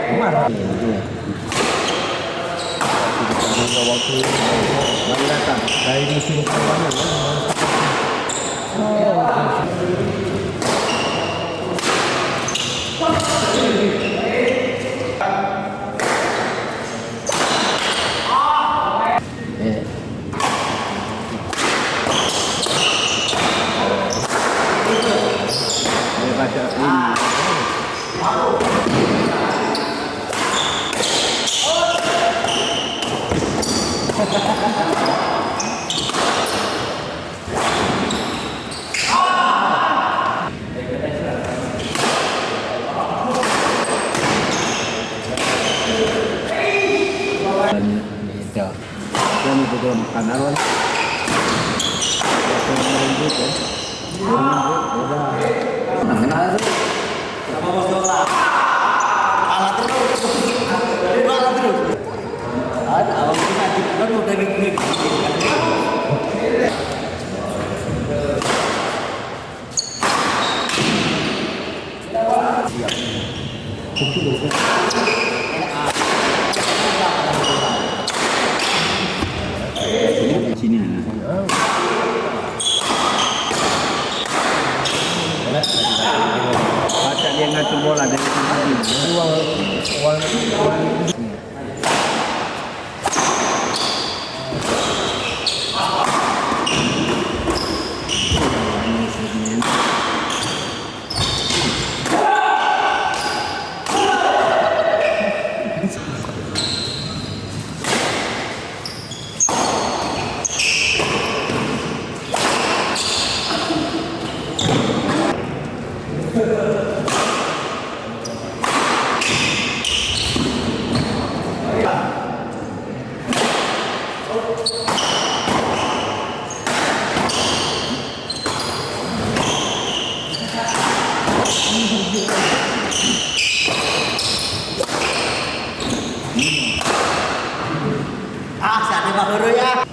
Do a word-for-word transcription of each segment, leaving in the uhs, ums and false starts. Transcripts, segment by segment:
Waktu dari musim pertama, ya. Eh. Dia baca ini. Beda. Kan itu kalau makanan kan. Beda. Nah, itu. Kalah terus. Kalah terus. Ada orang kena, aduh, daging. Sini. Pacak dia ngatur bola dari sini. Ah, siapa baru ya?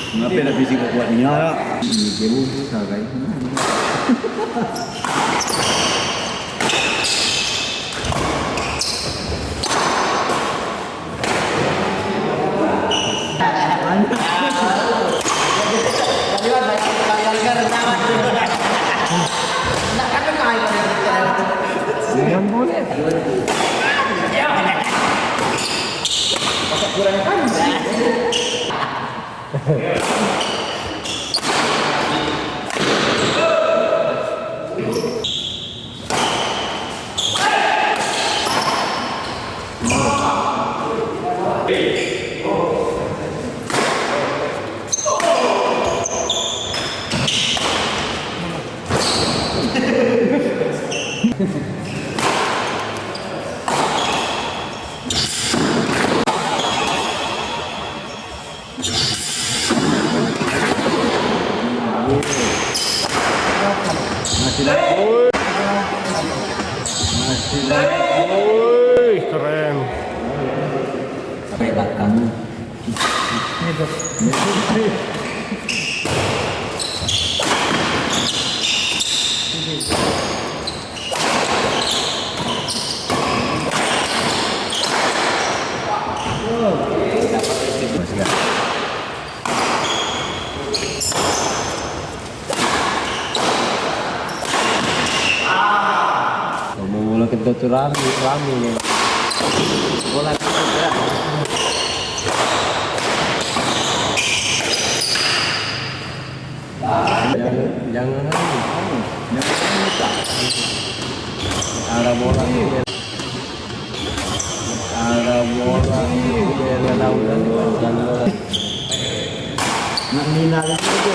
Ngape nak fisik kuat nia? Ini game susah, guys. Masih lagi. Masih lagi. Woi, keren. Sampai belakang. Ngomong mula kentut tu rami, rami ni. Bola kentut ya. Jangan, jangan anu. Arah bola. Arah bola. Jangan anu. Nak mina itu.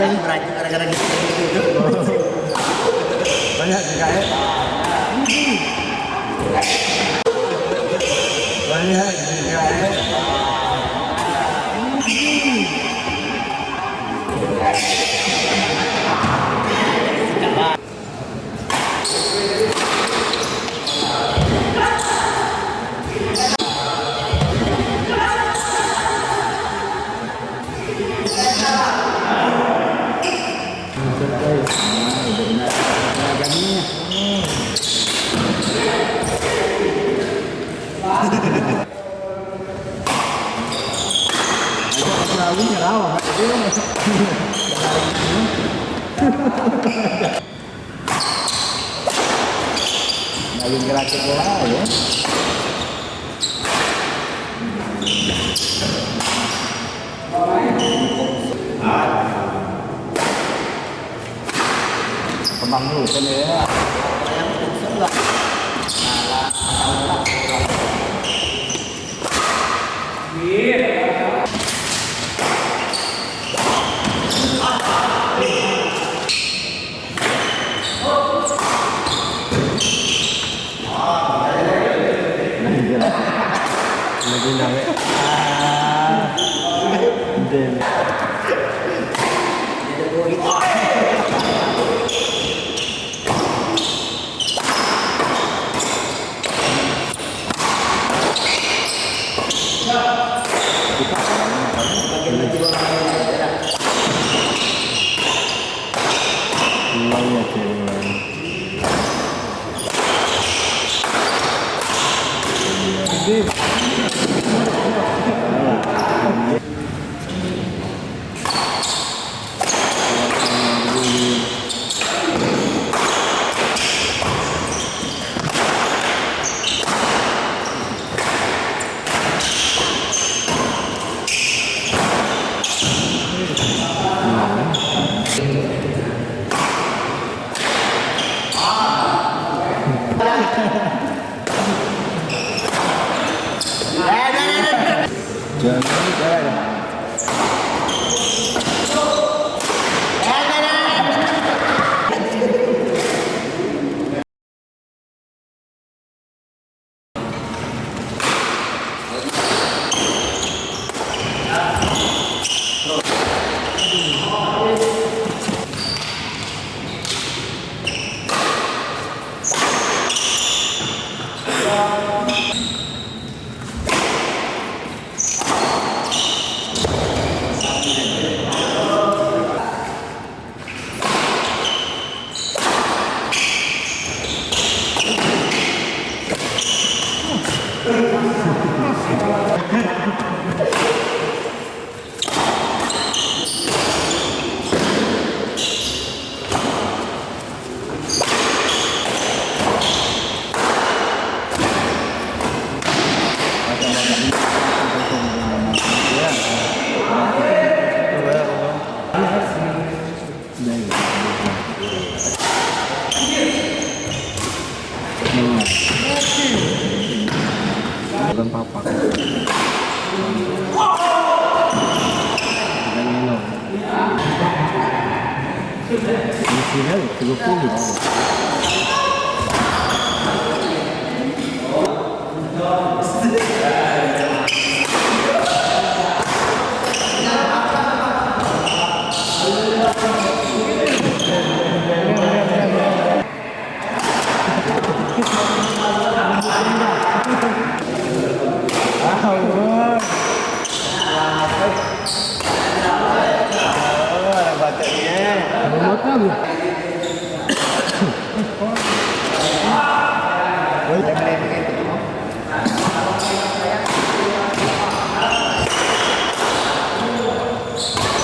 Banyak berajuk gara-gara gitu. Banyak juga ya. Banyak juga ya. Main gerak bola ya. Kembang dulu kan ya. Lagi naik. Ah. Damn. Bukan papak. Bukan minum. Isinya tiga puluh.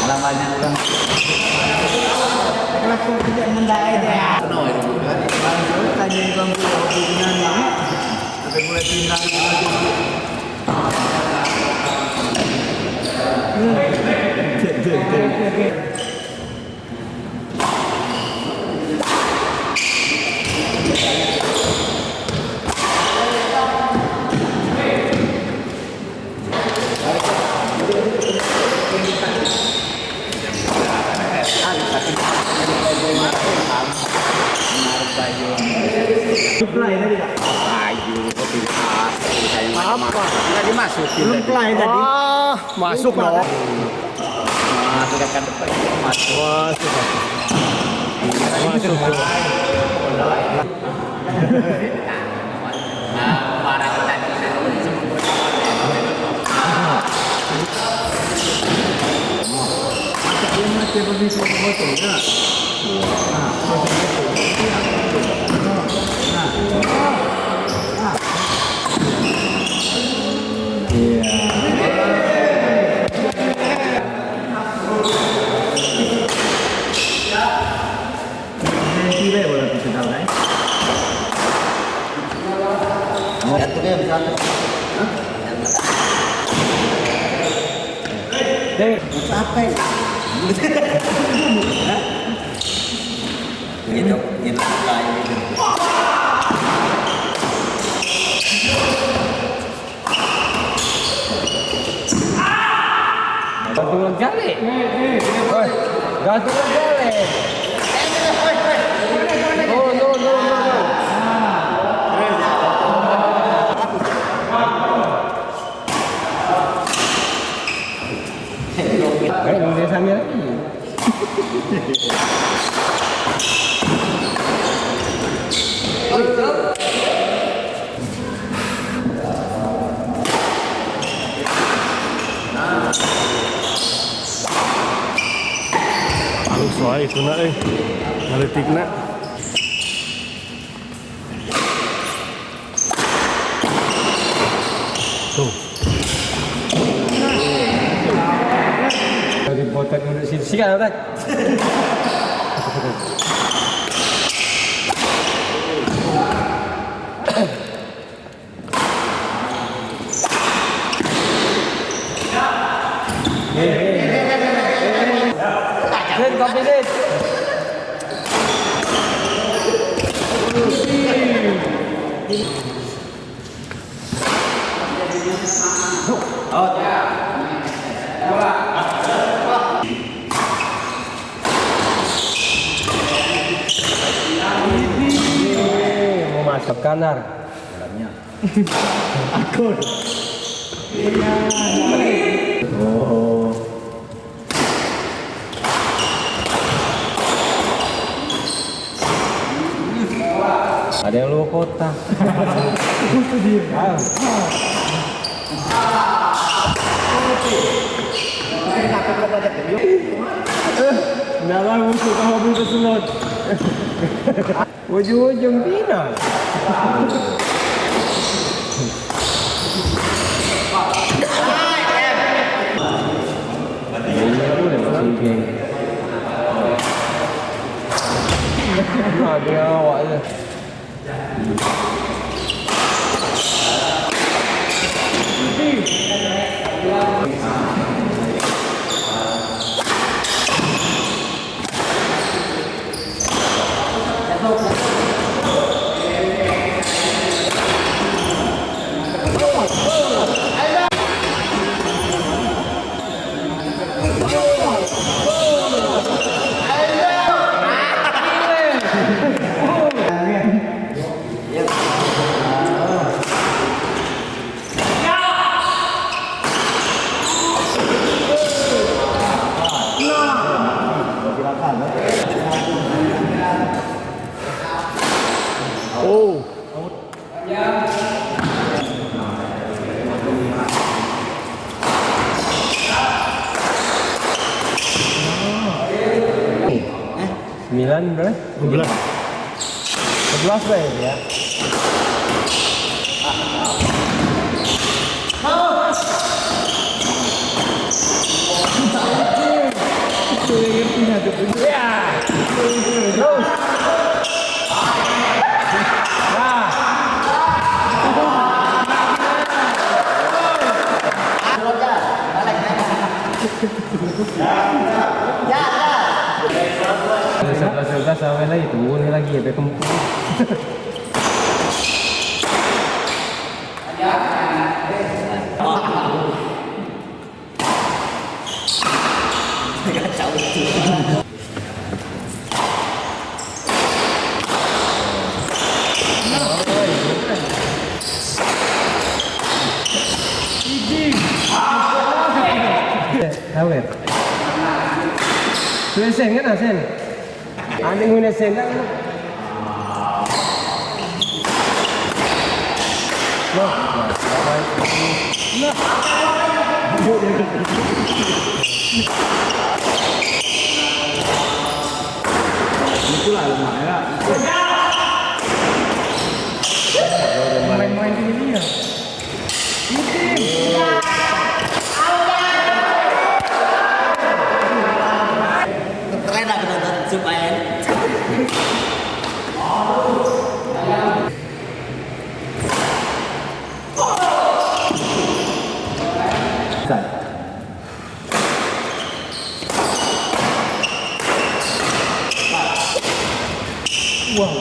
Alah, banyak orang. Aku tidak mendai dia. No, itu bukan. Langsung tanya orang tu, hobi gimana, ya? Sampai mulai pindah. Cek, cek, cek. Supply tadi, Kak. Ayo, kopi khas. Apa? Enggak dimasukin. Belum tadi. Supply tadi. Wah, masuk dong. Nah, sudah kan depan. Masuk. Masuk. Masuk. Nah, parah tadi. Dek. Apa ini? Gitu, gitu, kayak gitu. Gantung lagi, Lek. Gantung lagi, Lek. Oh, no, no, no, no. Eh, nunggu sambil lagi. Halus wae itu nak, eh. Ngeletik nak. Tuh. Dari botak udah sini, sikat, botak. Zin, kopi, Zin. Out. Kanar. Akur. Oh. Ada yang luar kota. Butuh dia. Ah. Dalam musuh kau mobil pesulot. Ujung-ujung final. Nah, dia awak je. Oh. Sembilan berapa? Dua belas. Sebelas lah ya, dia. Ya. Terus. Nah. Sebelas, sebelas, awal lagi, tunggu ni lagi, sampai kempung. Awet. Tu esen kan, esen? Ande ngune sendal lu. Loh, itulah lemak ya. Main-main di sini ya. Keren aku nonton supaya. Wow.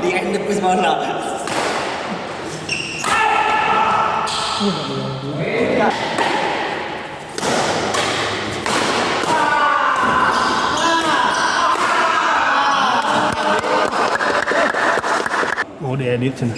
Dia kan tepis bola. Oh, diedit sana.